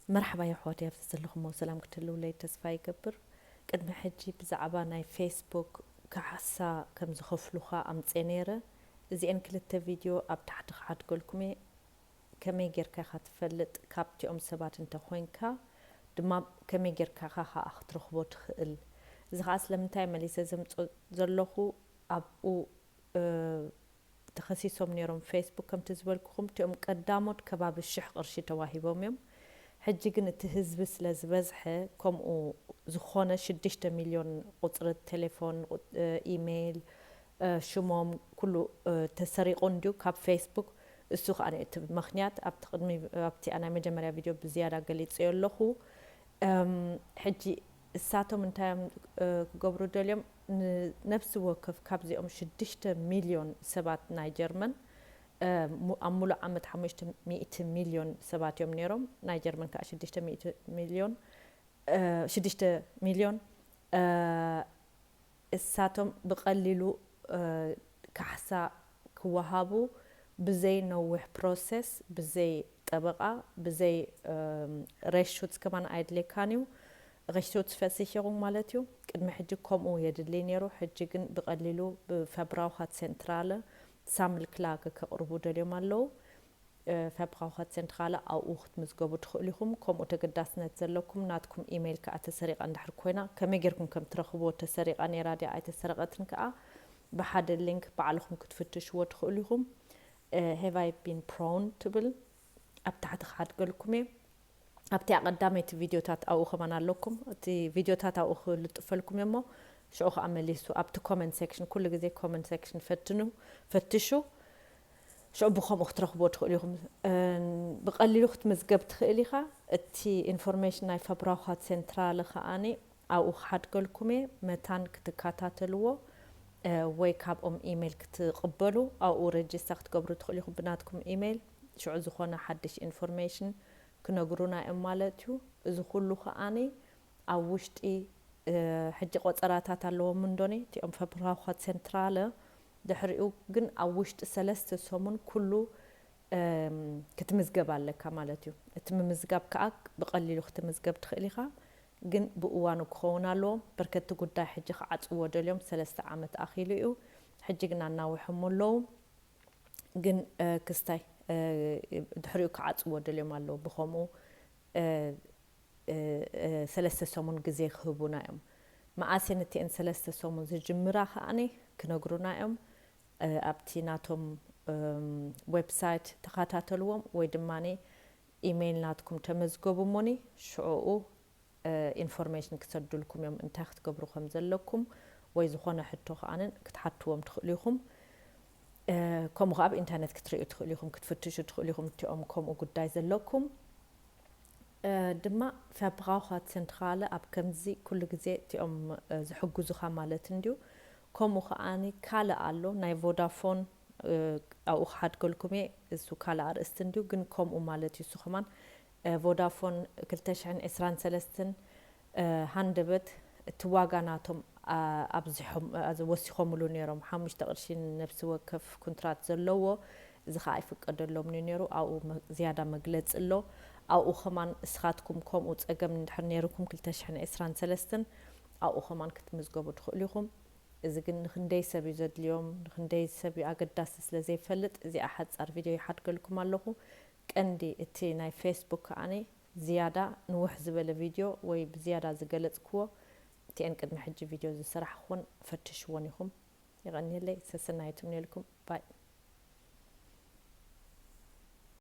መርሓባ የሕዋት፣ ኣብዚ ዘለኹሞ ሰላም ክትህልውለይ ተስፋ ይገብር። ቅድሚ ሕጂ ብዛዕባ ናይ ፌስቡክ ካሕሳ ከም ዝኸፍሉኻ ኣምጼ ነይረ። እዚኤን ክልተ ቪድዮ ኣብ ታሕቲ ክሓድገልኩም እየ። ከመይ ጌርካ ኢኻ ትፈልጥ ካብቲኦም ሰባት እንተኾይንካ ድማ ከመይ ጌርካ ኢኻ ኸኣ ክትረኽቦ ትኽእል? እዚ ኸኣ ስለምንታይ መሊሰ ዘምጾ ዘለኹ ኣብኡ ተኸሲሶም ነይሮም ፌስቡክ። ከምቲ ዝበልኩኹም እቲኦም ቀዳሞት ከባቢ ሽሕ ቅርሺ ተዋሂቦም እዮም። ሕጂ ግን እቲ ህዝቢ ስለ ዝበዝሐ፣ ከምኡ ዝኾነ ሽዱሽተ ሚልዮን ቁፅሪ ቴሌፎን፣ ኢሜይል፣ ሽሞም ኩሉ ተሰሪቑ እንድዩ ካብ ፌስቡክ። እሱ ከዓ እቲ ምኽንያት ኣብቲ ቅድሚ ኣብቲ ናይ መጀመርያ ቪድዮ ብዝያዳ ገሊፀዮ ኣለኹ። ሕጂ እሳቶም እንታይ እዮም ክገብሩ ደልዮም? ንነፍሲ ወከፍ ካብዚኦም ሽዱሽተ ሚልዮን ሰባት ናይ ጀርመን፣ ኣብ ሙሉእ ዓመት ሓሙሽተ ሚእቲ ሚልዮን ሰባት እዮም ነይሮም። ናይ ጀርመን ከዓ ሽዱሽተ ሚእቲ ሚልዮን፣ ሽዱሽተ ሚልዮን። እሳቶም ብቐሊሉ ካሕሳ ክወሃቡ ብዘይ ነዊሕ ፕሮሰስ፣ ብዘይ ጠበቓ፣ ብዘይ ረሹት ከማን ኣይድሌካን እዩ። ረሹት ፈሲሕኹም ማለት እዩ። ቅድሚ ሕጂ ከምኡ የድሊ ነይሩ። ሕጂ ግን ብቐሊሉ ብፈብራውኻ ሴንትራለ ሳምል ክላገ ከቕርቡ ደልዮም ኣለዉ። ፈብራውኻ ሴንትራለ ኣብኡ ክትምዝገቡ ትኽእሉ ኢኹም። ከምኡ ተገዳስነት ዘለኩም ናትኩም ኢሜይል ከኣ ተሰሪቓ እንድሕር ኮይና፣ ከመይ ጌርኩም ከም ትረኽብዎ፣ ተሰሪቓ ነይራ ድያ ኣይተሰረቐትን ከኣ ብሓደ ሊንክ ባዕልኹም ክትፍትሽዎ ትኽእሉ ኢኹም። Have I been prone ትብል ኣብ ታሕቲ ክሓድገልኩም እየ። ኣብቲ ኣቐዳመይቲ ቪድዮታት ኣብኡ ከማን ኣለኩም። እቲ ቪድዮታት ኣብኡ ክልጥፈልኩም እየ እሞ ሽዑ ከኣ መሊሱ ኣብቲ ኮመንት ሴክሽን፣ ኩሉ ግዜ ኮመንት ሴክሽን ፈትኑ፣ ፈትሹ። ሽዑ ብኸምኡ ክትረኽብዎ ትኽእሉ ኢኹም። ብቐሊሉ ክትምዝገብ ትኽእል ኢኻ። እቲ ኢንፎርሜሽን ናይ ፈብራውኻ ሴንትራለ ከኣኒ ኣብኡ ክሓድገልኩም እየ። መታን ክትከታተልዎ ወይ ካብኦም ኢሜይል ክትቕበሉ ኣብኡ ረጅስታ ክትገብሩ ትኽእሉ ኢኹም ብናትኩም ኢሜይል። ሽዑ ዝኾነ ሓድሽ ኢንፎርሜሽን ክነግሩና እዮም ማለት እዩ። እዚ ኩሉ ከኣኒ ኣብ ውሽጢ ሕጂ ቆጸራታት ኣለዎም እንዶኒ እቲኦም ፈብራውኻ ሴንትራለ። ድሕሪኡ ግን ኣብ ውሽጢ ሰለስተ ሰሙን ኩሉ ክትምዝገብ ኣለካ ማለት እዩ። እቲ ምምዝጋብ ከኣ ብቐሊሉ ክትምዝገብ ትኽእል ኢኻ፣ ግን ብእዋኑ ክኸውን ኣለዎ። በርከቲ ጉዳይ ሕጂ ክዓጽዎ ደልዮም፣ ሰለስተ ዓመት ኣኺሉ እዩ። ሕጂ ግን ኣናዊሖም ኣለዉ። ግን ክስታይ ድሕሪኡ ክዓጽዎ ደልዮም ኣለዉ። ብኸምኡ ሰለስተ ሰሙን ግዜ ክህቡና እዮም። መኣስ እየን እቲአን ሰለስተ ሰሙን ዝጅምራ ከኣኒ ክነግሩና እዮም። ኣብቲ ናቶም ዌብሳይት ተኸታተልዎም ወይ ድማ ኢሜይል ናትኩም ተመዝገቡ እሞኒ ሽዑኡ ኢንፎርሜሽን ክሰዱልኩም እዮም እንታይ ክትገብሩ ከም ዘለኩም ወይ ዝኾነ ሕቶ ከኣንን ክትሓትዎም ትኽእሉ ኢኹም። ከምኡ ከኣ ኣብ ኢንተርኔት ክትርእዩ ትኽእሉ ኢኹም፣ ክትፍትሹ ትኽእሉ ኢኹም እቲኦም ከምኡ ጉዳይ ዘለኩም። ድማ ፈብራውኻ ሴንትራለ ኣብ ከምዚ ኩሉ ግዜ እቲኦም ዝሕግዙኻ ማለት እንድዩ። ከምኡ ከኣኒ ካልእ ኣሎ ናይ ቮዳፎን ኣብኡ ክሓድገልኩም እየ። እሱ ካልእ ኣርእስቲ እንድዩ ግን ከምኡ ማለት እዩ። እሱ ከማን ቮዳፎን ክልተ ሽሕን ዕስራን ሰለስተን ሃንደበት እቲ ዋጋ ናቶም ኣብዚሖም ወሲኾምሉ ነይሮም። ሓሙሽተ ቅርሺ ነብሲ ወከፍ ኩንትራት ዘለዎ፣ እዚ ከዓ ኣይፍቀደሎምን እዩ ነይሩ። ኣብኡ ዝያዳ መግለፂ ኣሎ። ኣብኡ ከማን እስኻትኩም ከምኡ ፀገም እንድሕር ነይሩኩም ክልተ ሽሕን ዕስራን ሰለስተን ኣብኡ ከማን ክትምዝገቡ ትኽእሉ ኢኹም። እዚ ግን ንክንደይ ሰብ እዩ ዘድልዮም፣ ንክንደይ ሰብ እዩ ኣገዳሲ ስለ ዘይፈልጥ እዚኣ ሓፃር ቪድዮ ይሓድገልኩም ኣለኹ። ቀንዲ እቲ ናይ ፌስቡክ ከዓኒ ዝያዳ ንውሕ ዝበለ ቪድዮ ወይ ብዝያዳ ዝገለፅክዎ እቲአን ቅድሚ ሕጂ ቪድዮ ዝሰራሕኹን ፈትሽዎን ኢኹም። የቐንየለይ፣ ሰሰናዩ ትምነየልኩም። ባይ።